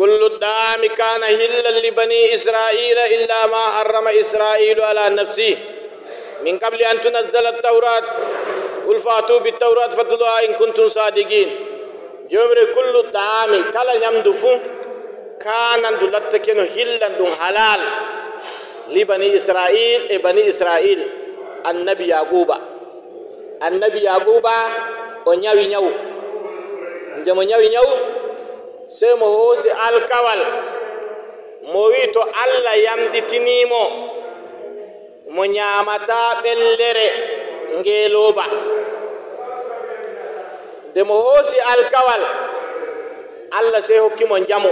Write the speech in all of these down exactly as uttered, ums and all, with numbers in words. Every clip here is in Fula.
كل الطعام كان حلا لبني إسرائيل إلا ما حرم إسرائيل على نفسه من قبل أن تنزل التوراة. قل فأتوا بالتوراة فاتلوها إن كنتم صادقين. Joomiree, kullu ɗaami, kala ñamndu fuu, kaana ndu lattakeno hillan ɗum halal, li bani Israa'iil, e bani Israa'iil, annabi Yaaquuba. Annabi Yaaquuba, o ñawi ñawu. Nde mo ñawi ñawu, sey mo hoosi alkawal, mo wi'i to Alla yamɗitinii mo, mo ñaamataa ɓellere ngeelooba. Nde mo hoosi alkawal, Alla sey hokki mo njamu.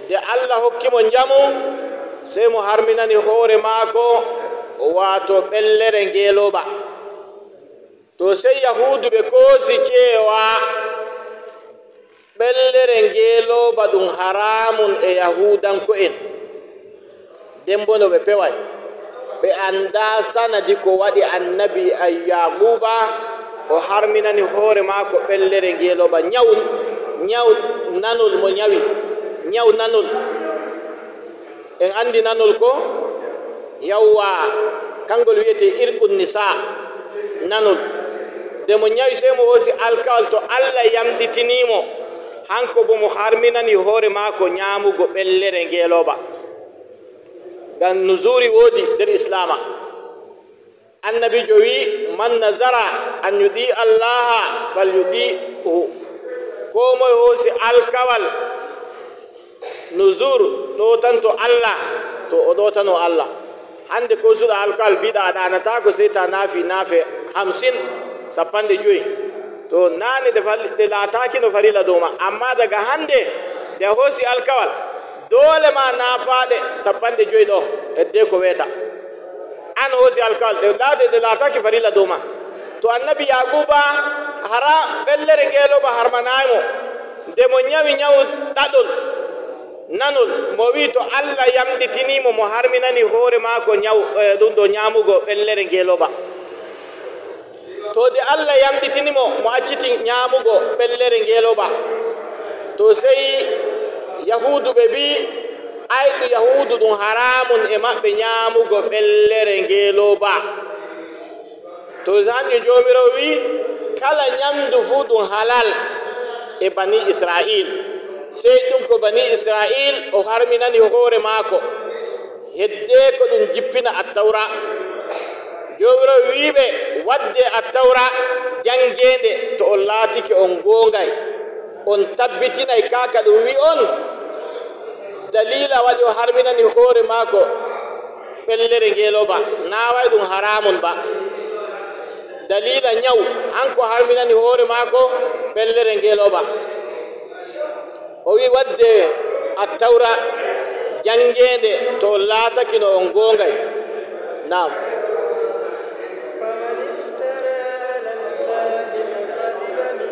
Nde Alla hokki mo njamu, sey mo harminani hoore maako, waato ɓellere ngeelooba. To sey Yahuuduɓe koosi ceewa ɓellere ngeelooba ɗum haraamun e Yahuudanko'en. Nden boo no ɓe pewaay. Ɓe anndaa sanadi ko waɗi annabi Yaaquuba o harminani hoore maako ɓellere ngeelooba. Ñawu, ñawu nanol mo ñawi. Ñawu nanol. En anndi nanol ko? Yawwa, kanngol wi'etee irqun nisa, nanol. Nde mo ñawi, sey mo hoosi alkawal to Alla yamɗitinii mo, hanko boo mo harminani hoore maako ñaamugo ɓellere ngeelooba. Ngam nuzuuri woodi nder Islaama. Annabiijo wi'i, "Man nazara an yuɗi Allaha fal yuɗi'hu." Koo moye hoosi alkawal, nuzur, ɗootanto Allah, to o ɗootano Allah. Hannde koosuɗo alkawal, bi'ɗa a ɗaanataako sey ta naafi naafe hamsin, sappanɗe jowi. To naane ɗe fal-, ɗe laataakino farilla dow ma, ammaa daga hannde nde a hoosi alkawal, doole ma naafaaɗe sappanɗe jowi ɗo, heddee ko weeta. An hoosi alkawal, ɗe laate, ɗe laataaki farilla dow ma. To annabi Yaaquuba hara ɓellere ngeelooba harmanaay mo. Nde mo ñawi ñawu ɗaɗol, nanol, mo wi'i to Allah yamɗitinii mo, mo harminani hoore maako ñaw-, eh, ɗum ɗo ñaamugo ɓellere ngeelooba. To de Allah yamɗitini mo, mo acciti ñaamugo ɓellere ngeelooba. To sey Yahuuduɓe mbi'i, "Ay, ɗum Yahuudu ɗum haraamun e maɓɓe ñaamugo ɓellere ngeelooba." To hanjum Joomiraawo wi'i, "Kala ñamndu fuu ɗum halal e bani Israa'iil." Sey ɗum ko bani Israa'iil o harminani hoore maako. Heddee ko ɗum jippina Attawra. Joomiraawo wi'i ɓe, "Waddee Attawra, janngeende, to on laatike on ngoongay, on tabbitinay kaa ka ɗum wi'i on." Daliila waɗi o harminani hoore maako ɓellere ngeelooba, naa wa'i ɗum haraamun ba. Daliila ñaw, hanko harminani hoore maako ɓellere ngeelooba. O wi'i, "Waddee Attawra janngeende to on laatakino on ngoongay." Naam. فمن افترى على الله الكذب من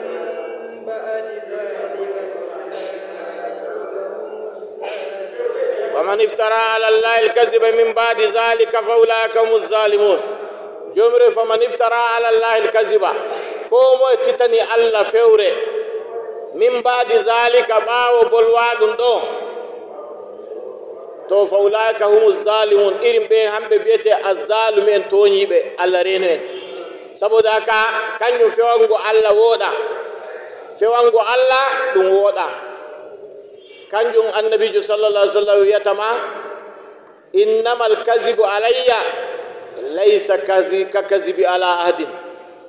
بعد ذلك فأولئك هم الظالمون. فمن افترى على الله الكذب من بعد ذلك فأولئك هم الظالمون. Joomiraawo, "Faman iftara ala Allahi alkaziba." Koo moye titani Allah fewre. "Min ba'di zalika," ɓaawo bolwaaɗum ɗo. To, "fa ulaa'ika humu zalimun," irin ɓe hamɓe mbiyetee azzalumi en, tooñiiɓe, Allah reenu en. Saboda haka, kanjum fewango Allah wooɗa. Fewango Allah ɗum wooɗa. Kanjum Annabiijo sallallahu alaihi wasallam wi'ata ma, "Innamal kazibu alayya laysa kazi-, ka kazibi ala ahadin."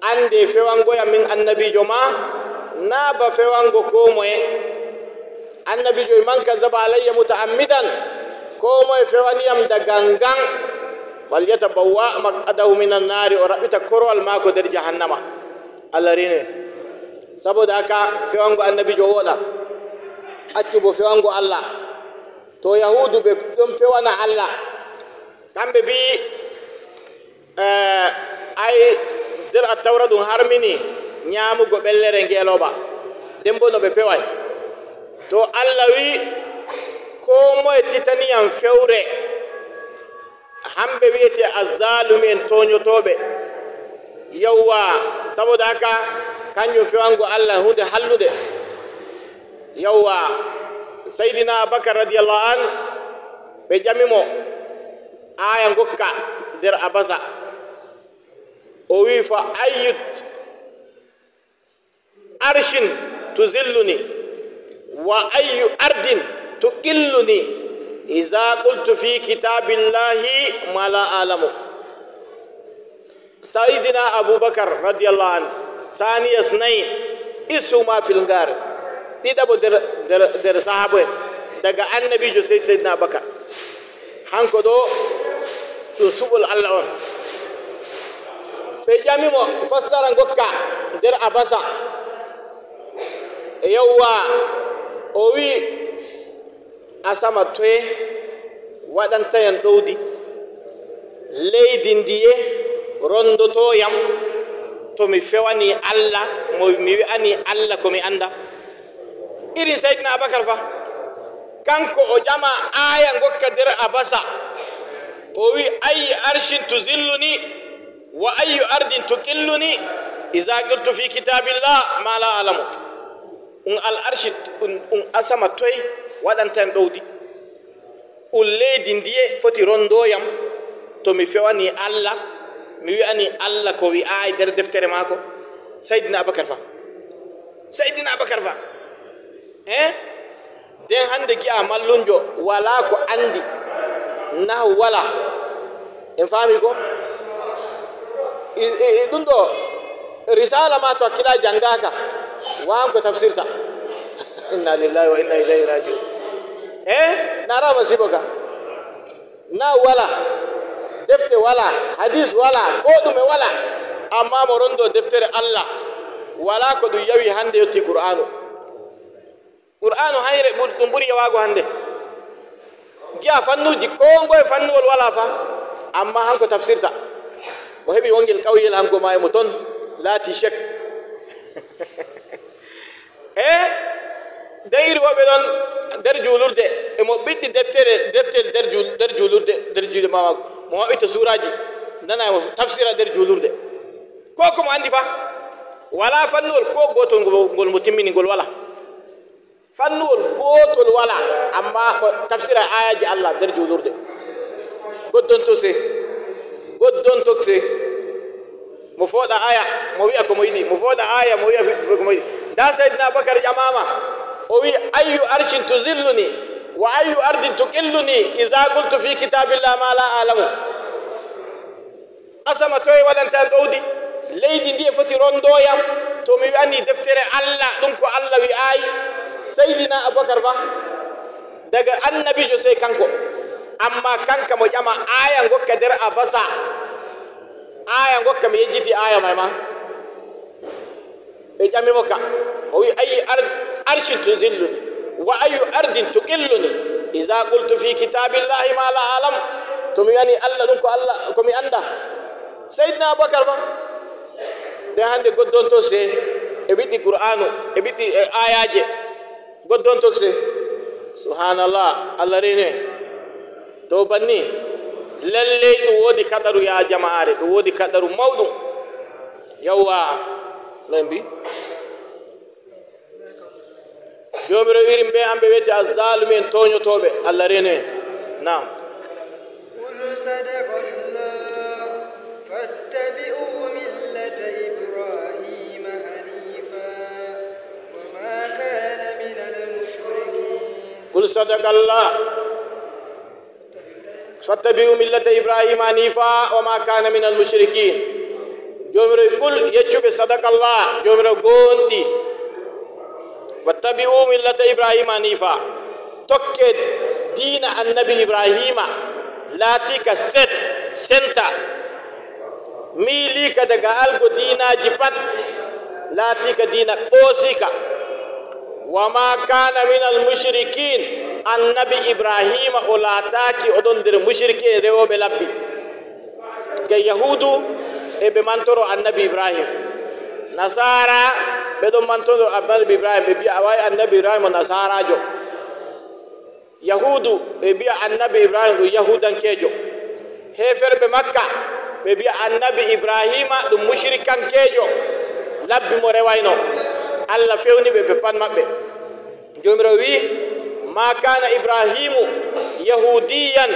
Annde fewango yam min Annabiijo ma, naa ba fewango koo moye. Annabiijo, "Man kazaba alayya muta'ammidan," koo moye fewani yam da gangan, "falyatabawwa' maq'adahu minan nari," o raɓɓita korowal maako nder jahannama. Allah reenu en. Saboda haka, fewango Annabiijo wooɗa. Accu bo fewango Allah. To Yahuudu ɓe ɗon pewana Allah. Kamɓe mbi'i, eh, ay, nder Attawra ɗum harmini ñaamugo ɓellere ngeelooba. Nden bo no ɓe peway. To Allah wi'i, "Koo moye titani yam fewre," hamɓe wi'etee azzalumi en, tooñotooɓe. Yawwa, saboda haka, kanjum fewango Allah huunde hallunde. Yawwa. Seydina Abakar radiyallahu an, ɓe ƴami mo aaya ngokka nder Abasa. O wi, "Fa ayyu arshin tuzilluni, wa ayyu ardin tuqilluni, iza qultu fi kitabillahi ma la alamu." Sayyidina Abubakar radiyallahu anhu, saniya isnayn, isuma fil ngar. Ɗiɗaɓo nder, nder, nder sahaaba en, daga annabiijo Sayyidina Abubakar. Hanko ɗo ɗum suɓol Allah on. Ɓe ƴami mo fassara ngokka nder Abasa. E yawwa, o wi, "Asama toye waɗanta yam ɗowdi? Leydi ndiye rondotoo yam to mi fewani Allah, mo mi wi'ani Allah ko mi annda?" Irin Sayyidina Abakar fa, kanko o ƴama aaya ngokka nder Abasa. O wi, "Ayyi arshin tuzilluni, wa ayyu ardin tuqilluni, iza qultu fi kitabillah ma la alamu." Un al arshi, un, un asama toye waɗanta yam ɗowdi? Un leydi ndiye foti rondoo yam to mi fewani Allah, mi wi'ani Allah ko wi'aay nder deftere maako? Sayyidina Abakar fa. Sayyidina Abakar fa. Eh? Den hande gi'a mallunjo wala ko andi. Nahu wala. En faami ko? I, i, i, ɗum ɗo, risala ma to hakkila jangaka, wan ko tafsirta. Inna lillahi wa inna ilayhi raji'un. Eh? Nara masibo ka. Na wala. Defte wala. Hadis wala. Ko ɗume wala. Amma mo rondo deftere Allah, wala ko ɗum yawi hande yotti Qur'anu. Qur'anu hayre ɓur-, ɗum ɓuri yawaago hannde. Gi'a fannuuji, koo ngoye fannuwol walaa fa, ammaa hanko tafsirta. O heɓi wongel kawyel hanko ma e mo ton, laati chek. E nden iri woɓɓe ɗon nder juulurde, e mo ɓiɗɗi deftere, deftel nder juul-, nder juulurde, nder juuɗe maako. Mo maɓɓita suuraaji, nana e mo tafsira nder juulurde. Ko ko mo anndi fa, walaa fannuwol koo gootol ngol, ngol mo timmini, ngol walaa. Fannuwol gootol walaa, ammaa mo tafsira aayaaji Allah nder juulurde. Goddonto se, goddonto se. Mo fooɗa aaya, mo wi'a ko mo yiɗi, mo fooɗa aaya, mo wi'a ko mo yiɗi. Ndaa Sayyidina Abubakar ƴamaama, o wi'i, "Ayyu arshin tuzilluni, wa ayyu ardin tuqilluni, iza qultu fi kitabillah ma la a'lamu?" Asama toye waɗanta yam ɗowdi? Leydi ndiye foti rondoo yam to mi wi'anii deftere Allah, ɗum ko Allah wi'aay? Seydina Abubakar fa, daga annabiijo sey kanko. Amma kanka mo ƴama aaya ngokka nder Abasa. Aaya ngokka, mi yejjiti aaya may ma. Ɓe ƴami mo ka, o wi, "Ayyi ar-, arshin tuzilluni, wa ayyu ardin tuqilluni, iza qultu fi kitabillahi ma la alam?" To mi wi'ani Allah ɗum ko Allah, ko mi annda. Seydina Abubakar fa, nde hannde goddonto se e ɓiɗɗi Qur'aanu, e ɓiɗɗi, e aayaaje, goddonto se. Subhanallah, Allah reene. To banni, lalley ɗum woodi kaɗaru, yaa jama'aare, ɗum woodi kaɗaru mawɗum. Yawwa, no en mbi? Joomiraaɗo irin ɓe, hamɓe wiyete azzaalumi en, tooñotooɓe. Allah reeno en. Naam. قل صدق الله، فاتبعوا ملة إبراهيم حنيفا وما كان من المشركين. قل صدق الله. فاتبعوا ملة إبراهيم حنيفا وما كان من المشركين. Joomiraaɗo, qul, yeccu ɓe, sadaqallah, Joomiraaɗo gooŋɗi. Wattabi'u millata Ibrahima hanifa. Tokke diina annabi Ibrahima, laatiika set, senta. Miiliika daga algo diinaaji pat, laatiika diina ɓoosiika. Wa ma kana minal mushrikin, annabi Ibrahima o laataaki o ɗon nder mushriki'en rewooɓe labbi. Ngam Yahuudu e ɓe mantoro annabi Ibrahim. Nasaara ɓe ɗon mantoro annabi Ibrahim, ɓe mbi'a, a wa'i annabi Ibrahim o nasaaraajo. Yahuudu ɓe mbi'a annabi Ibrahim ɗum Yahuudankeejo. Heeferɓe Makka ɓe mbi'a annabi Ibrahima ɗum mushrikankeejo, labbi mo rewayno. Allah fewni ɓe, ɓe pat maɓɓe. Joomiraaɗo wi'i, ما كان إبراهيم يهوديا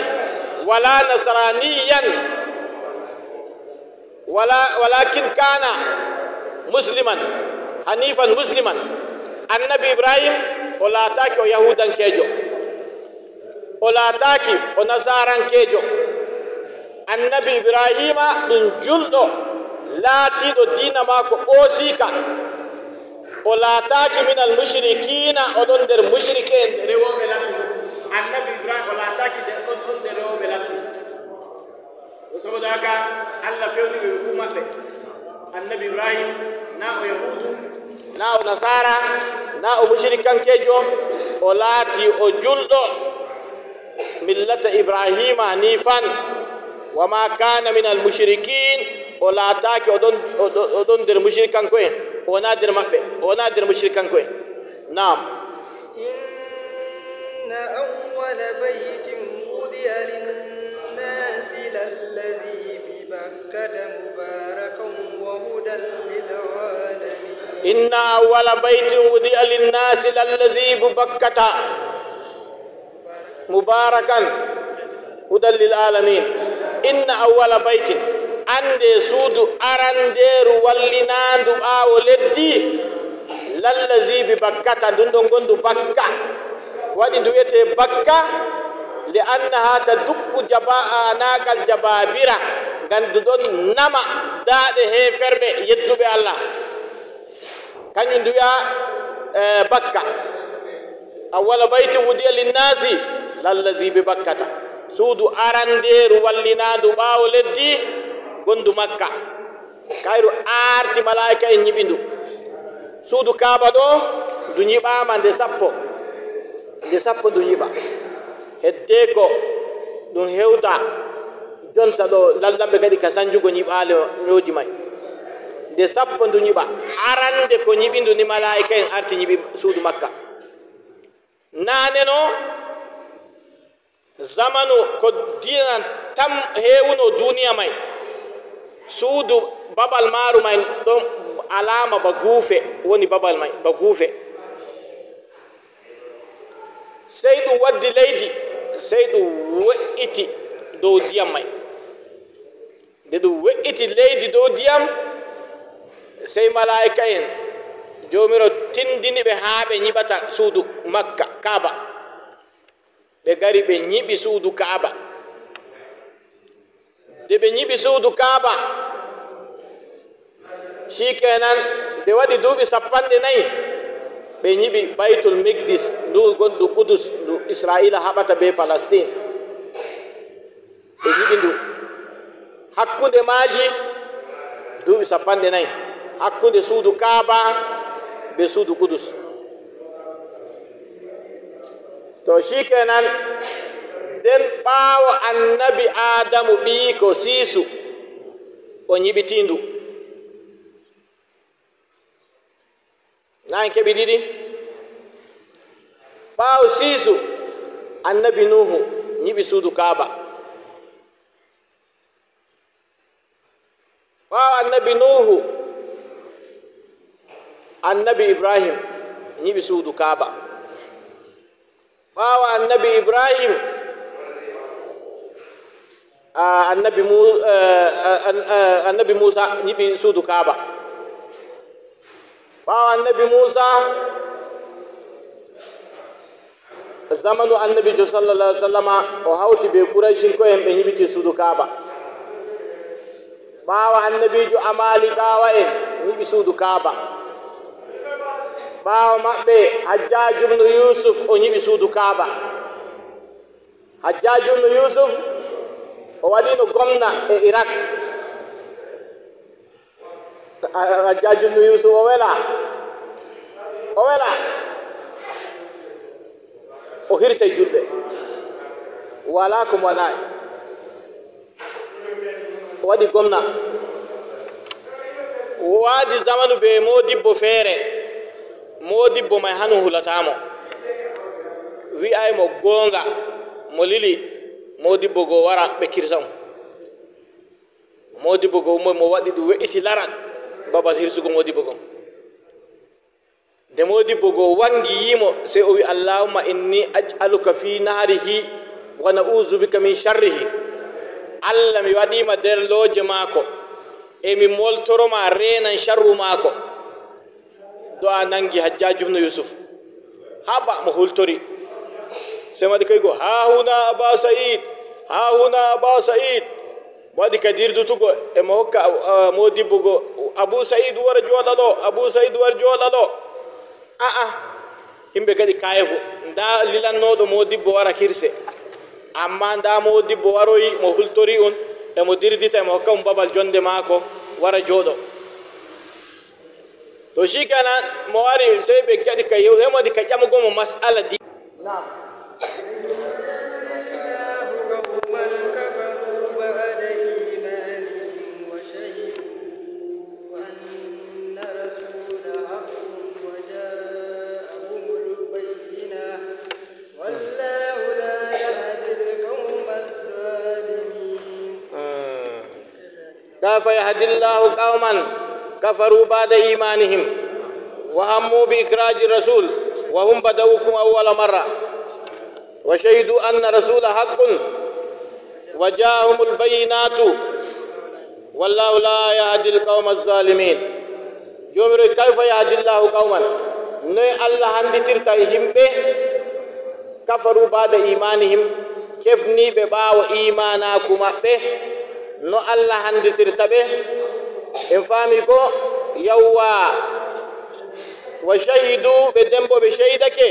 ولا نصرانيا ولا، ولكن كان مسلما حنيفا مسلما. Annabi Ibrahim, o laataaki o yahuudankeejo, o laataaki o nasaarankeejo. Annabi Ibrahima ɗum julɗo, laatiiɗo diina maako ɓoosiika. O laataaki minal mushrikiina, o ɗon nder mushrik'en rewooɓe ladde. Annabi Ibrahim, o laataaki nder ɗon, ɗon nder rewooɓe ladde. Saboda haka, Allah fewni ɓe fuu maɓɓe. Annabi Ibrahim, na o yahuudu, na o nasaara, na o mushrikankeejo, o laati o julɗo. Millata Ibrahima hanifan, wa ma kana minal mushrikin, o laataaki o ɗon, o ɗon, o ɗon nder mushrikanko'en, o wonaa nder maɓɓe, o wonaa nder mushrikanko'en. Naam. إن أول بيت وضع للناس للذي ببكة مباركا وهدى للعالمين. إن أول بيت وضع للناس للذي ببكة مباركا هدى للعالمين. إن أول بيت, anndee suudu arandeeru wallinaandu ɓaawo leddi, lallazi bi Bakkata, ndun ɗon ngondu Bakka. Ko waɗi ndu wi'etee Bakka? Li annaha tadukku jaba-, anaqal jababira, ngam ndu ɗon nama daaɗe heeferɓe yedduɓe Allah. Kanjum ndu wi'a, eh, Bakka. Awwala bayti wudi'a linnaasi lallazi bi Bakkata. Suudu arandeeru wallinaandu ɓaawo leddi, ngondu Makka. Kayru aarti malaa'ika'en nyiɓi ndu. Suudu Kaaba ɗo, ndu nyiɓaama nde sappo. Nde sappo ndu nyiɓa. Heddeeko ɗum hewta jonta ɗo, lallamɓe kadi ka sanjugo nyiɓaalooji may. Nde sappo ndu nyiɓa. Arande ko nyiɓi ndu ni, malaa'ika'en arti nyiɓi suudu Makka. Naane no, zamanu ko ndiyam tan heewuno duniya may. Suudu babal maaru may ɗon alaama ba guufe woni babal may, ba guufe. Sey ɗum waddi leydi, sey ɗum we'iti dow ndiyam may. Nde ɗum we'iti leydi dow ndiyam, sey malaa'ika'en, Joomiraaɗo tindini ɓe haa ɓe nyiɓata suudu Makka, Kaaba. Ɓe ngari ɓe nyiɓi suudu Kaaba. Nde ɓe nyiɓi suudu Kaaba, shikenan, nde waɗi duuɓi sappanɗe nayi, ɓe nyiɓi Baytul Miqdis, ndu gonɗu Kudus, ndu Isra'iila haɓata bee Falastin. Ɓe nyiɓi ndu. Hakkunde maaji duuɓi sappanɗe nayi. Hakkunde suudu Kaaba bee suudu Kudus. To, shikenan, nden ɓaawo annabi Aadamu ɓiyiiko Siisu, o nyiɓitiindu. Na en keɓi ɗiɗi? Ɓaawo Siisu, annabi Nuuhu nyiɓi suudu Kaaba. Ɓaawo annabi Nuuhu, annabi Ibrahim nyiɓi suudu Kaaba. Ɓaawo annabi Ibrahim, a, annabi Mu-, eh, an-, eh, annabi Muusa nyiɓi suudu Kaaba. Ɓaawo annabi Muusa, zamanu annabiijo sallallahu alaihi wasallama, o hawti bee Qurayshinko'en, ɓe nyiɓiti suudu Kaaba. Ɓaawo annabiijo, Amaalikaawo'en nyiɓi suudu Kaaba. Ɓaawo maɓɓe, Hajjaaju ibnu Yuusuf, o nyiɓi suudu Kaaba. Hajjaaju ibnu Yuusuf, o waɗiino gomna e Irak. Hajjaaju ibnu Yuusuf o welaa. O welaa. O hirsay julɓe. Walaa ko mo waɗaay. O waɗi gomna. O waadi zamanu bee moodibbo feere. Moodibbo may hanu hulataa mo. Wi'ay mo goonga. Mo lili. Moodibbo go wara ɓe kirsa mo. Moodibbo go ummoy mo waɗi ɗum we'iti laral babal hirsugo moodibbo go. Nde moodibbo goo wanngi yi'i mo, sey o wi'i, "Allahumma inni aj'aluka fii naharihi wa na'uuzu bika min sharrihi." Allah, mi waɗii ma nder looje maako, e mi moltoro ma reenan sharru maako. Do'a nanngi Hajjaaju ibnu Yuusuf. Haba mo hultori. Sey waɗi kay go, "Haa huna Aba Sa'iid, haa huna Aba Sa'iid." Waɗi ka dirdutugo, e mo hokka, ah, moodibbo go, "Abu Sa'iid, wara jooɗa ɗo, Abu Sa'iid, wara jooɗa ɗo." A'a, yimɓe kadi kaayefu. Ndaa lilannooɗo moodibbo wara hirse. Ammaa ndaa moodibbo waroyi, mo hultori on, e mo dirdita, e mo hokka on babal jonde maako, wara jooɗo. To shi kenan, mo wari, sey ɓe gaɗi ka yew-, sey mo waɗi ka ƴamugo mo mas'ala di-, الله قوما كفروا بعد إيمانهم وشهدوا أن الرسول حق وجاءهم البينة والله لا يهدي القوم الظالمين. كيف يهدي الله قوما كفروا بعد إيمانهم وهموا بإخراج الرسول وهم بدؤوكم أول مرة وشهدوا أن الرسول حق وجاءهم البينات والله لا يهدي القوم الظالمين. Joomiraaɗo, كيف يهدي الله قوما؟ Noy Allah handitirta e yimɓe? كفروا بعد إيمانهم, kefniiɓe ɓaawo iimaanaaku maɓɓe, no Allah handitirta ɓe? En faami ko? Yawwa. وشهدوا, ɓe nden bo ɓe ceydake,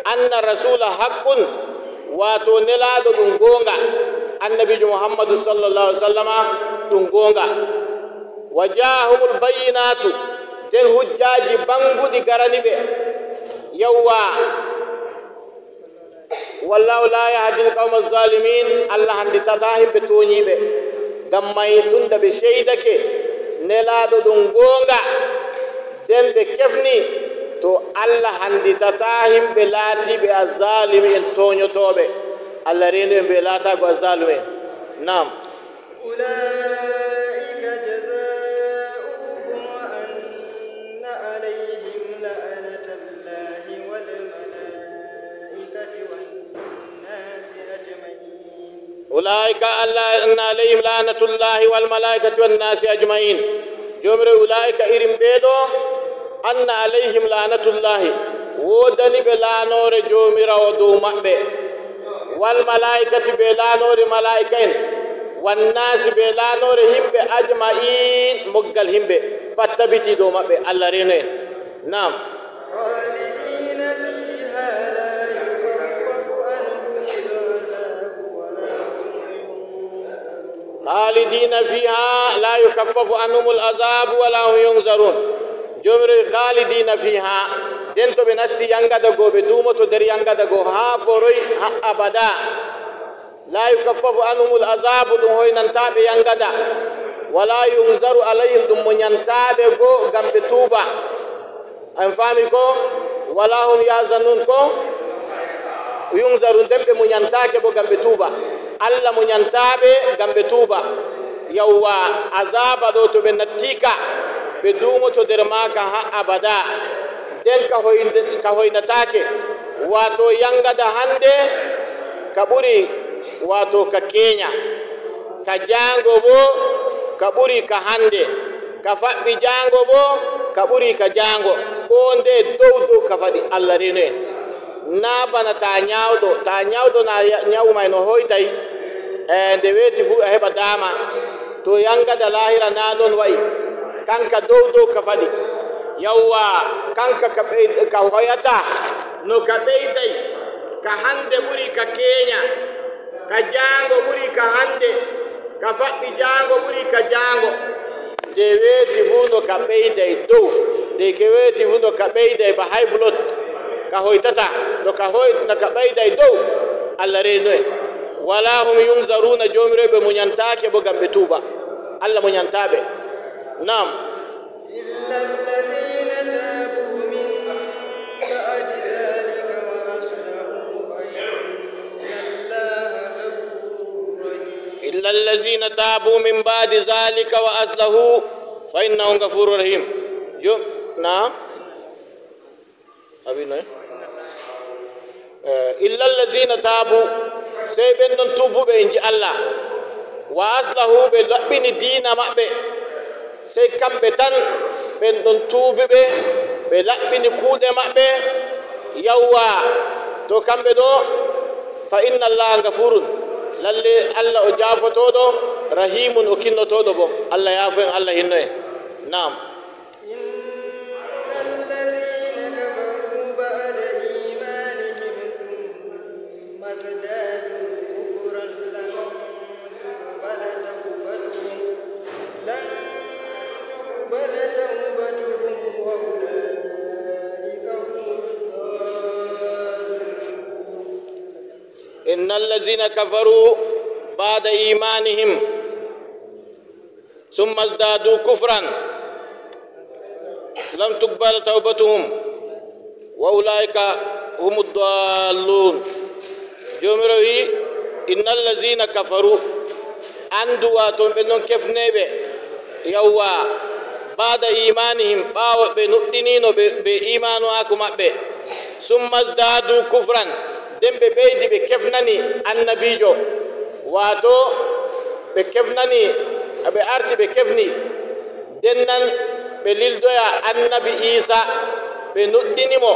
أن الرسول حق, waato Nelaaɗo ɗum goonga, Annabiijo Muhammadu sallallahu alaihi wasallama ɗum goonga. وجاءهم البينات, nden hujjaaji bannguɗi garani ɓe. Yawwa. والله لا يهدي القوم الظالمين, Allah handitataa himɓe tooñiiɓe. Ngam may tunda ɓe ceydake Nelaaɗo ɗum goonga, nden ɓe kefni, to Allah handitataa himɓe laatiiɓe azzaalimi en tooñotooɓe. Allah reenu en bee laataago azzaalumi en. Naam. أولئك جزاؤهم أن عليهم لعنة الله والملائكة والناس أجمعين. أولئك أن عليهم لعنة الله والملائكة والناس أجمعين. Joomiraaɗo, أولئك, irin ɓee ɗoo, أن عليهم لعنة الله, woodani ɓe laanoore Joomiraaɗo dow maɓɓe. والملائكة, bee laanoore malaa'ika'en. والناس, bee laanoore himɓe. أجمعين, moggal himɓe. Pat tabitii dow maɓɓe. Allah reeno en. Naam. خالدين فيها لا يخفف عنهم العذاب ولا هم ينظرون. خالدين فيها لا يخفف عنهم العذاب ولا هم ينظرون. Joomiraaɗo, خالدين فيها. Nden to ɓe nasti yangada goo, ɓe duumoto nder yangada goo haa foroy, haa abada. لا يخفف عنهم العذاب, ɗum hoynantaa ɓe yangada. ولا ينظر عليهم, ɗum muñantaa ɓe goo ngam ɓe tuuba. En faami ko? ولا هم يحزنون ko? ينظرون, nden ɓe muñantaake bo ngam ɓe tuuba. Allah muñantaa ɓe ngam ɓe tuuba. Yawwa, azaaba ɗo to ɓe nattii ka, ɓe duumoto nder maaka haa abada. Nden ka hoynde-, ka hoynataake. Waato yangada hande ka ɓuri, waato ka keenya. Ka jaango bo ka ɓuri ka hande. Ka faɓɓi jaango bo ka ɓuri ka jaango. Koo ndeye dow dow ka faɗi. Allah reeno en. Naa bana taa nyawɗo, taa nyawɗo na ya-, nyawu may no hoytay, e nde weeti fuu a heɓa daama. To yangada laahira naa non wa'i. Kanka dow dow ka faɗi. Yawwa, kanka ka ɓey-, ka hoyata. No ka ɓeyday, ka hande ɓuri ka keenya. Ka jaango ɓuri ka hande, ka faɓɓi jaango ɓuri ka jaango. Nde weeti fuu no ka ɓeyday dow, nde ke weeti fuu no ka ɓeyday ba high blood, ka hoytata, no ka hoy-, no ka ɓeyday dow. Allah reeno en. Wala hum yunzaruna, Joomiraaɗo, ɓe muñantaake bo ngam ɓe tuuba. Allah muñantaa ɓe. Naam. إلا الذين تابوا من بعد ذلك وأصلحوا فإن الله غفور رحيم. إلا الذين تابوا من بعد ذلك وأصلحوا فإنه غفور رحيم. Jo-, naam. Abi noy? Eh, illa allazina tabu, sey ɓen ɗon tuubuɓe, inji Allah. Wa aslahu, ɓe laɓɓini diina maɓɓe. Sey kamɓe tan, ɓen ɗon tuubuɓe, ɓe laɓɓini kuuɗe maɓɓe. Yawwa, to kamɓe ɗo, fa inna Allaha gafurun. Lalle Allah o jaafotooɗo, rahimun, o kinnotooɗo bo. Allah yaafo en, Allah hinno en. Naam. إن الذين كفروا بعد إيمانهم ثم ازدادوا كفرا لن تقبل توبتهم، لن تقبل توبتهم وأولئك هم الضالون. إن الذين كفروا بعد إيمانهم ثم ازدادوا كفرا لم تقبل توبتهم وأولئك هم الضالون. Joomiraaɗo wi, innal lazina kafaru, anndu waato ɓen ɗon kefneeɓe, yawwa, baada imaanihim, ɓaawo ɓe nuɗɗiniino ɓe, ɓe iimaanuwaaku maɓɓe, summa zdadu kufran, nden ɓe ɓeydi ɓe kefnani annabiijo, waato ɓe kefnani, ɓe arti ɓe kefni, nden nan ɓe lildoya annabi Iisa, ɓe nuɗɗini mo,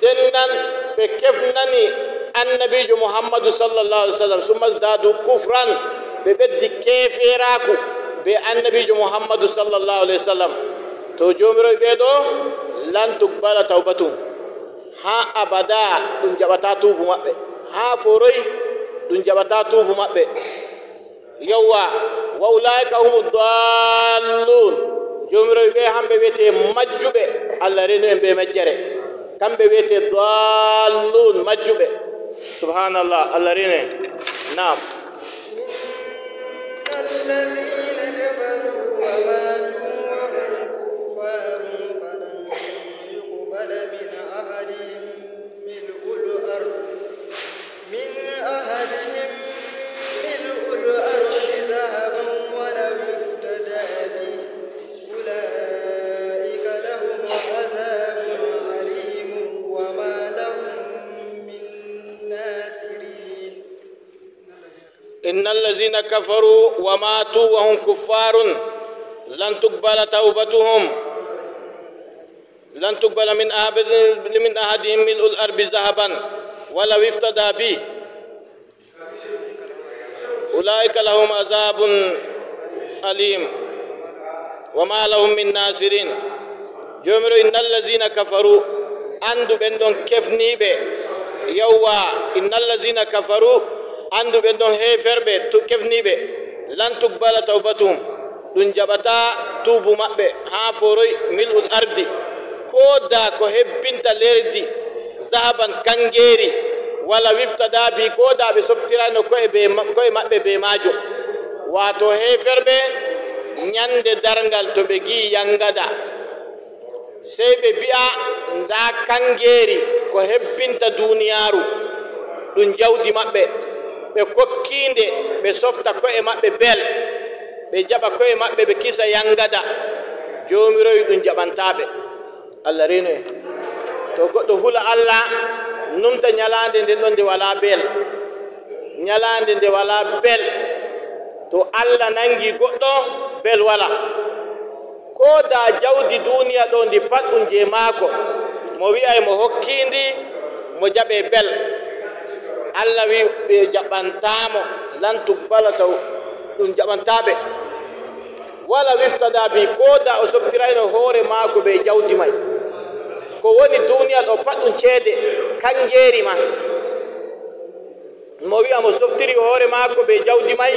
nden nan ɓe kefnani annabiijo Muhammadu sallallahu alaihi wasallam, summa zdadu kufran, ɓe ɓeddi keefeeraaku be annabiijo Muhammadu sallallahu alaihi wasallam. To Joomiraaɗo ɓee ɗo, lan tuqbala tawbatuhum. Haa abadaa ɗum jaɓataa tuubu maɓɓe. Haa foroy ɗum jaɓataa tuubu maɓɓe. Yawwa, wa ulaa'ika humu daalluun. Joomiraaɗo ɓee hamɓe wiyetee majjuɓe. Allah reenu en bee majjere. Kamɓe wiyetee daalluun, majjuɓe. Subhaanallah, Allah reenu en. Naam. إن الذين كفروا وماتوا وهم كفار فلن يقبل من أحدهم ملء الأرض، من أحدهم ملء الأرض ذهبا ولو افتدى به، أولئك لهم عذاب أليم وما لهم من ناصرين. إن الذين كفروا وماتوا وهم كفار لن تقبل توبتهم، لن تقبل من أحد، من أحدهم ملء الأرض ذهبا ولو افتدى به، أولئك لهم عذاب أليم وما لهم من ناصرين. Joomiraaɗo, innal lazina kafaru, anndu ɓen ɗon kefniiɓe. Yawwa, innal lazina kafaru, anndu ɓen ɗon heeferɓe tu-, kefniiɓe. Lan tuqbala tawbatuhum, ɗum jaɓataa tuubu maɓɓe haa foroy mil'ul ardi. Koo da ko hebbinta leydi zahaban kanngeeri, wala wiftada bi, koo da ɓe softirayno ko'e be ma-, ko'e maɓɓe be maajum. Waato heeferɓe, nyannde darngal to ɓe ngi'i yangada. Sey ɓe mbi'a, ndaa kanngeeri ko hebbinta duuniyaaru, ɗum jawdi maɓɓe, ɓe kokkii nde, ɓe softa ko'e maɓɓe bel, ɓe jaɓa ko'e maɓɓe, ɓe kisa yangada. Joomiraaɗo ɗum jaɓantaa ɓe. Allah reenu en. To goɗɗo hula Allah, numta nyalaande nden ɗon nde walaa bel. Nyalaande nde walaa bel. To Allah nangi goɗɗo, bel walaa. Koo da jawdi duuniya ɗo ndi pat ɗum je maako, mo wi'ay mo hokki ndi, mo jaɓe bel. Allah wi ɓe jaɓantaa mo, lan tuqbala taw-, ɗum jaɓantaa ɓe. Wala wiftada bi, koo da o softirayno hoore maako be jawdi may. Ko woni duuniya ɗo pat ɗum ceede, kanngeeri ma. Mo wi'a mo softiri hoore maako be jawdi may,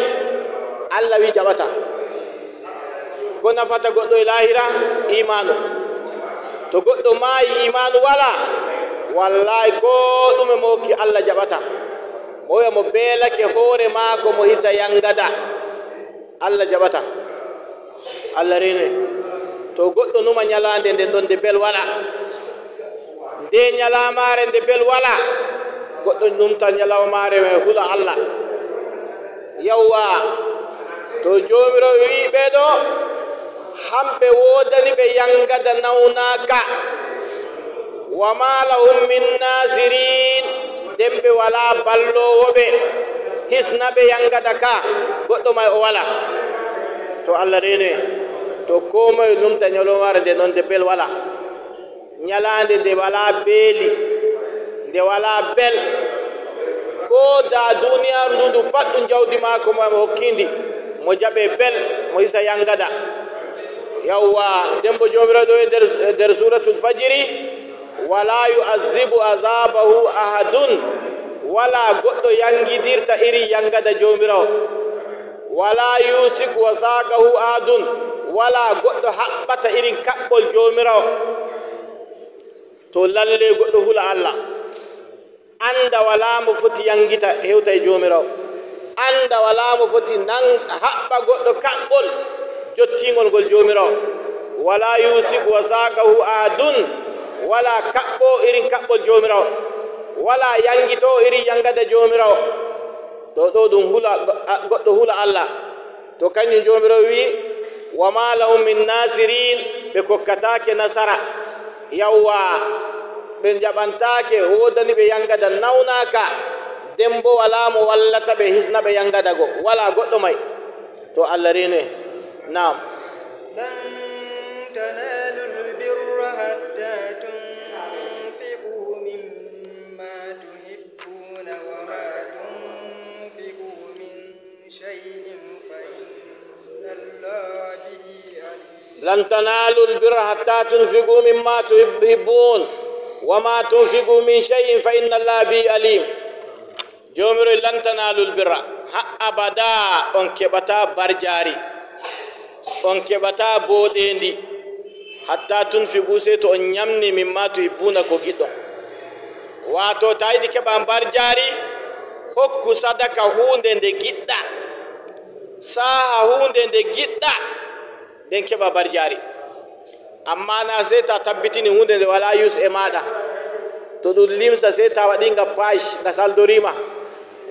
Allah wi jaɓata. Ko nafata goɗɗo e laahira? Iimaanu. To goɗɗo maayi, iimaanu walaa, wallaahi koo ɗume mo hokki Allah jaɓata. Mo wi'a mo beelake hoore maako, mo hisa yangada. Allah jaɓata. Allah reene. To goɗɗo numa nyalaande nden ɗon nde bel walaa. Nde nyalamaare nde bel walaa. Goɗɗo numta nyalamaare e hula Allah. Yawwa. To Joomiraaɗo wi'i ɓee ɗo, hamɓe woodani ɓe yangada nawnaaka. Wa ma lahum min nasirin, nden ɓe walaa balloowo ɓe, hisna ɓe yangada ka, goɗɗo may o walaa. To Allah reene, to koo moye lumta nyalomaare nde non nde bel walaa. Nyalaande nde walaa beeli, nde walaa bel. Koo da duniyaaru ndu ndu pat ɗum jawdi maako mo mo hokkindi, mo jaɓe bel, mo hisa yangada. Yawwa, nden bo Joomiraaɗo e nder, nder Suuratul Fajiri, "Wala yu'azzibu azabahu ahadun." Walaa goɗɗo yangidirta iri yangada Joomiraawo. "Wala yusiku wasaqahu ahadun." Walaa goɗɗo haɓɓata irin kaɓɓol Joomiraawo. To lalle goɗɗo hula Allah. Annda walaa mo foti yangita hewta e Joomiraawo. Annda walaa mo foti nan haɓɓa goɗɗo kaɓɓol jottingol ngol Joomiraawo. "Wala yusiku wasaqahu ahadun." Walaa kaɓɓo irin kaɓɓol Joomiraawo. Walaa yangito irin yangada Joomiraawo. To ɗo ɗum hula, goɗɗo hula Allah. To kanjum Joomiraawo wi'i, "Wa ma lahum min nasirin," ɓe kokkataake nasara. Yawwa, ɓe njaɓantaake, woodani ɓe yangada nawnaaka, nden bo walaa mo wallata ɓe, hisna ɓe yangada go. Walaa goɗɗo may. To Allah reene. Naam. لن تنالوا البر حتى تنفقوا مما تحبون وما تنفقوا من شيء فإن الله به عليم. لن تنالوا البر حتى تنفقوا مما تحبون وما تنفقوا من شيء فإن الله به عليم. Joomiraaɗo, "Lan tanaalul birra," haa abada on keɓataa barjaari, on keɓataa booɗeendi, "hattaa tunfiqu," sey to on nyamni, "mimmaa tuhibbuuna," ko giɗɗon. Waato, ta yiɗi keɓa barjaari, hokku sadaka huunde nde giɗɗa, saaha huunde nde giɗɗa, nden keɓa barjaari. Amma na sey ta tabbitini huunde nde walaa yus e maaɗa. To ɗum limsa, sey ta waɗi nga pash, nga saldoriima,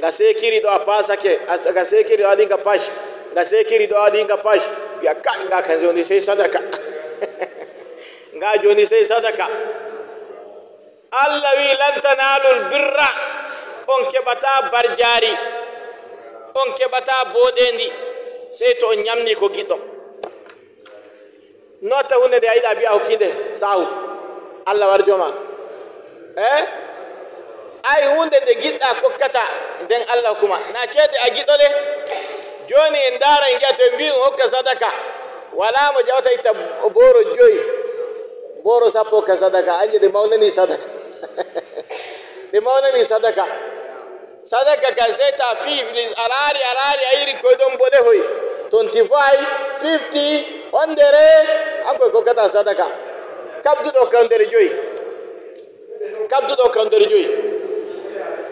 nga seekiri ɗo a paasake, a, nga seekiri ɗo a waɗi nga pash, nga seekiri ɗo a waɗi nga pash. Mbi'a, "Kai, nga kan jooni sey sadaka." Nga jooni sey sadaka. Allah wi'i, "Lan tanaalul birra," on keɓataa barjaari, on keɓataa booɗeendi, sey to on nyamni ko giɗɗon. No watta huunde nde a yiɗa mbi'a hokki nde saahu, Allah warjo ma. Eh? Ay huunde nde giɗɗa kokkata, nden Allah hokku ma. Na ceede a giɗɗo ɗe? Jooni en ndaara, en ngi'a to en mbi'i on hokka sadaka, walaa mo jaɓata itta booro joyi, booro sappo hokka sadaka. Anje ɗe mawnani sadaka. Ɗe mawnani sadaka. Sadaka kan sey ta fii, a laari, a laari, a yi'iri koy ɗon boɗehoy. Twenty-five, fifty, hondere, an koy kokkata sadaka. Kabduɗo hokka hondere joyi. Kabduɗo hokka hondere joyi.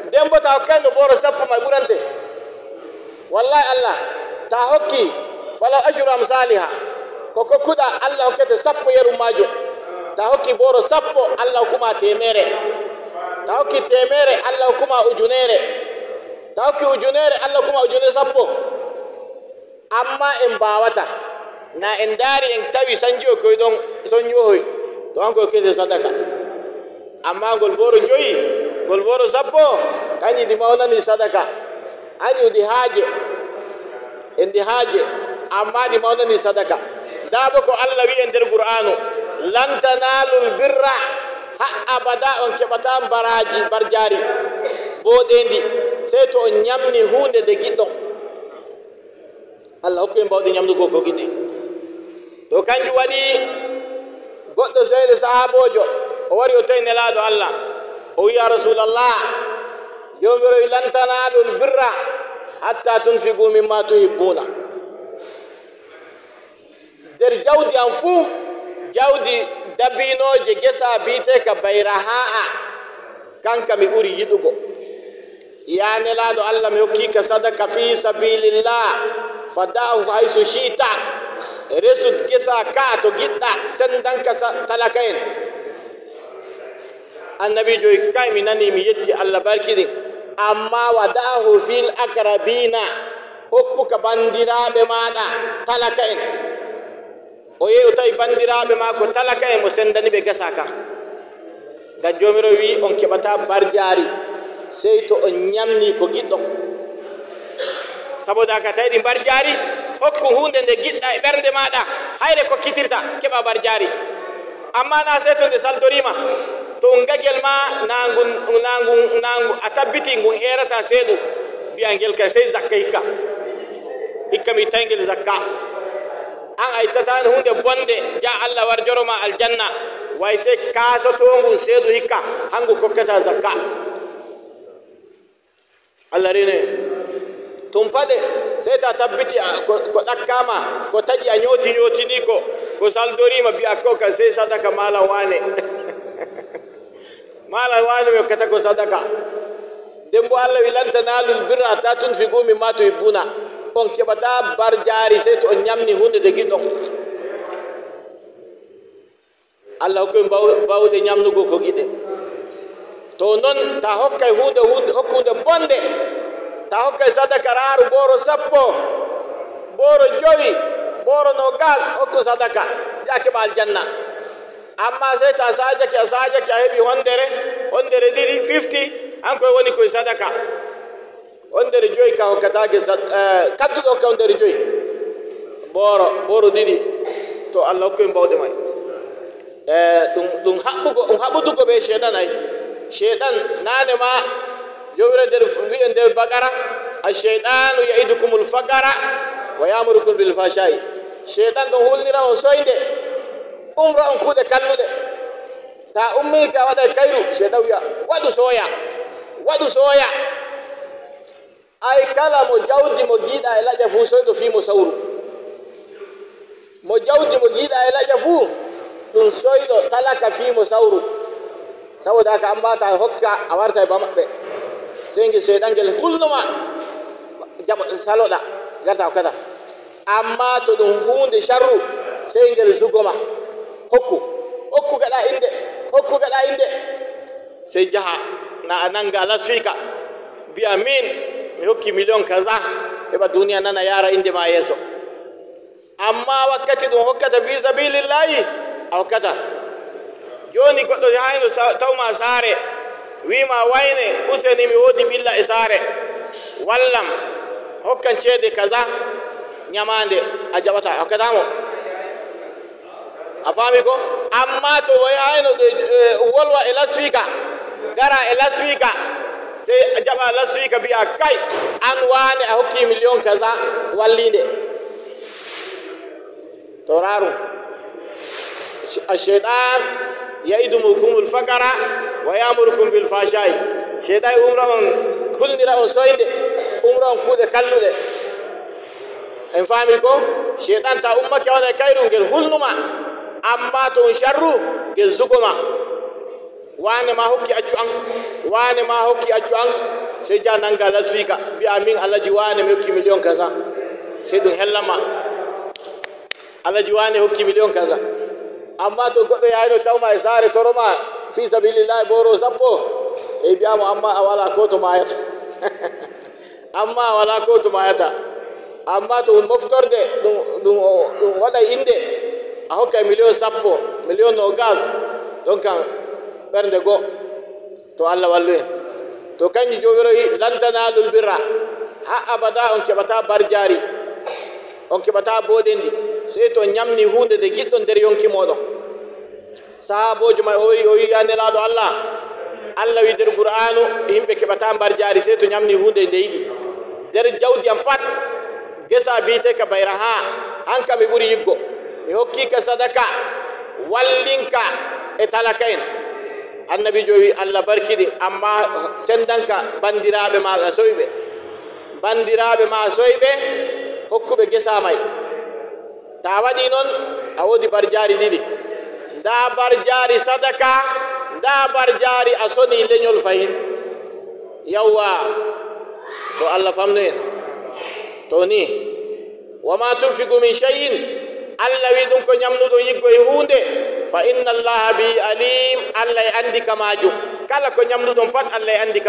Nden bo ta hokkayno booro sappo may ɓurante. Wallahi Allah, ta hokki, falaw ashru amsaliha. Ko kokkuɗa, Allah hokkete sappo yeru maajum. Ta hokki booro sappo, Allah hokku ma teemeere. Ta hokki teemeere, Allah hokku ma ujunere. Ta hokki ujunere, Allah hokku ma ujunere sappo. Amma en mbaawata. Na en ndaari, en tawi sanjo koy ɗon, sonjohoy. To an koy hokkete sadaka. Amma ngol booro joyi, ngol booro sappo, kanji ɗi mawnani sadaka. Anju ɗi haaje, en ɗi haaje, amma ɗi mawnani sadaka. Ndaa bo ko Allah wi'i en nder Qur'aanu, "Lan tanaalul birra," haa abada on keɓataa mbaraaji, barjaari, booɗeendi, sey to on nyamni huunde nde giɗɗon. Allah hokku en bawɗe nyamdugo ko giɗɗen. To kanjum waɗi goɗɗo seeɗa sahaaboojo, o wari o tawi Nelaaɗo Allah. O wi'i, "Ya Rasuulallah, Joomiraaɗo wi'i, 'Lan tanaalul birra hattaa tunfiqu mimmaa tuhibbuuna.'" Nder jawdi am fuu, jawdi dabinooje, gesa bi'eteeka Bayraha'a, kanka mi ɓuri yiɗugo. Ya Nelaaɗo Allah, mi hokki ka sadaka fii sabiilillah, fada'hu haysu shi'ta, resu gesa ka to giɗɗa, senndan ka sa-, talaka'en. Annabiijo wi'i, "Kay, mi nani, mi yetti Allah, barkiɗin. Amma wada'hu fil aqrabiina, hokku ka banndiraaɓe maaɗa talaka'en." O yehi, o tawi banndiraaɓe maako talaka'en, o senndani ɓe gesa ka. Ngam Joomiraaɗo wi'i, "On keɓataa mbarjaari, sey to on nyamnii ko ngiɗɗon." Saboda haka, tawi ɗi mbarjaari, hokku huunde nde ngiɗɗaa e ɓernde maaɗa, hayre kokkitirta, keɓa mbarjaari. Ammaa naa sey to nde saldoriima, to ngagel ma naa ngun, naa ngun, naa ngun, a tabbiti ngun heerataa seeɗu, mbi'a ngel kan sey zakka hikka. Hikka mi ittay ngel zakka. An a ittataa huunde bonde, jaa Allah warjoro ma aljanna, way sey kaasotoo ngun seeɗu hikka, hangu kokkataa zakka. Allah reene. Tun paɗe, sey ta tabbiti a, ko, ko ɗakkaama, ko taƴi a ñooti ñootini ko, ko saldoriima mbi'a ko kan sey sadaka maalam waane. Maalam waane mi hokkata ko sadaka. Nden bo Allah wi, "Lan tanaalul birra hattaa tunfiqu mimmaa tuhibbuuna." On keɓataa mbarjaari sey to on ñamni huunde nde ngiɗɗon. Allah hokku en baw-, bawɗe ñamnugo ko giɗen. To non, ta hokkay huunde, huunde, hokku huunde bonde. Ta hokkay sadaka raaru booro sappo, booro jowi, booro noogas, hokku sadaka. Yaa keɓa aljanna. Ammaa sey ta saajake, a saajake, a heɓi hondere, hondere ɗiɗi, fifty, an koy woni koy sadaka. Hondere joyi ka hokkataake sa-, eh, kadduɗo hokka hondere joyi. Booro, booro ɗiɗi. To Allah hokku en bawɗe may. Eh, ɗum, ɗum haɓɓugo, ɗum haɓɓudugo be Sheyɗan ay. Sheyɗan naane ma Joomiraaɗo nder, wi'e nder Baqara, "Ash-shaytanu ya'idukumul faqra wa ya'murukum bil fahsha'i." Sheyɗan ɗon hulnira on soynde, umra on kuuɗe kalluɗe. Ta ummike a waɗay kayru, Sheyɗan wi'a, "Waɗu sooya, waɗu sooya." Ay kala mo jawdi mo giiɗa e laƴa fuu, soyɗo fii mo sawru. Mo jawdi mo giiɗa e laƴa fuu, ɗum soyɗo talaka fii mo sawru. Saboda haka, amma ta hokka, a wartay ba maɓɓe. Sey ngel seyɗan ngel hulnuma, jaɓa, saloɗa, garta hokkata. Amma to ɗum huunde sharru, sey ngel zugo ma. Hokku, hokku gaɗa innde, hokku gaɗa innde. Sey jaha, na a nanga lasfiika, mbi'a, "Min, mi hokki miliyon kaza, heɓa duniya nana yaara innde ma yeeso." Amma wakkati ɗum hokkata fi sabilillahi, a hokkata. Jooni goɗɗo yahayno sa-, tawma saare, wi'ma, "Wayne, useni mi woodi ɓilla e saare, wallam, hokkan ceede kaza, nyamaande," a jaɓata, a hokkata mo. A faami ko? Amma to o yahayno ɗo, eh, wolwa e lasfiika, gara e lasfiika, sey jaɓa lasfiika mbi'a, "Kay, an waane a hokki miliyon kaza, walliinde." To raaru. Ash-shaytan ya'idukumul faqra wa ya'murukum bil fahsha'i. Shaytan umra on, hulnira on soynde, umra on kuuɗe kalluɗe. En faami ko? Shaytan ta ummake a waɗay kayru, ngel hulnuma. Amma to ɗum sharru, ngel zugoma. Waane ma hokki accu an, waane ma hokki accu an, sey ja nanga lasfiika, mbi'a, "Min Alaji waane mi hokki miliyon kaza." Sey ɗum hellama. Alaji waane hokki miliyon kaza. Amma to goɗɗo yahayno tawma e saare toroma fi sabilillahi booro sappo, e mbi'a mo, "Amma a wala ko to mayata." Amma a wala ko to mayata. Amma to ɗum moftorde, ɗum, ɗum, ɗum waɗay innde, a hokkay miliyon sappo, miliyon noogas, ɗon kan ɓernde goo. To Allah wallu en. To kanjum Joomiraaɗo wi'i, "Lan tanaalul birra." Haa abada on keɓataa mbarjaari, on keɓataa booɗendi, sey to on nyamni huunde nde ngiɗɗon nder yonki mooɗon. Sahaaboojo may o wari, o wi'i, "Yaa Nelaaɗo Allah, Allah wi'i nder Qur'aanu, yimɓe keɓataa mbarjaari sey to nyamni huunde nde yiɗi. Nder jawdi am pat, ngesa bi'eteeka Bayraha, an kam mi ɓuri yiɗgo. Mi hokki ka sadaka, wallinka e talaka'en." Annabiijo wi'i, "Allah barkiɗin, ammaa senndanka banndiraaɓe maaɗa soyɓe. Banndiraaɓe ma soyɓe, hokkuɓe ngesa may." Ta waɗi non, a woodi mbarjaari ɗiɗi. Ndaa mbarjaari sadaka, ndaa mbarjaari a soni lenyol fahin. Yawwa, to Allah famno en. To ni, "Wa ma tunfiqu min shay'in," Allah wi'i ɗum ko nyamnuɗon yiɗgo e huunde, "fa inna Allaha bihi alim," Allah e anndi ka maajum. Kala ko nyamnuɗon pat, Allah e anndi ka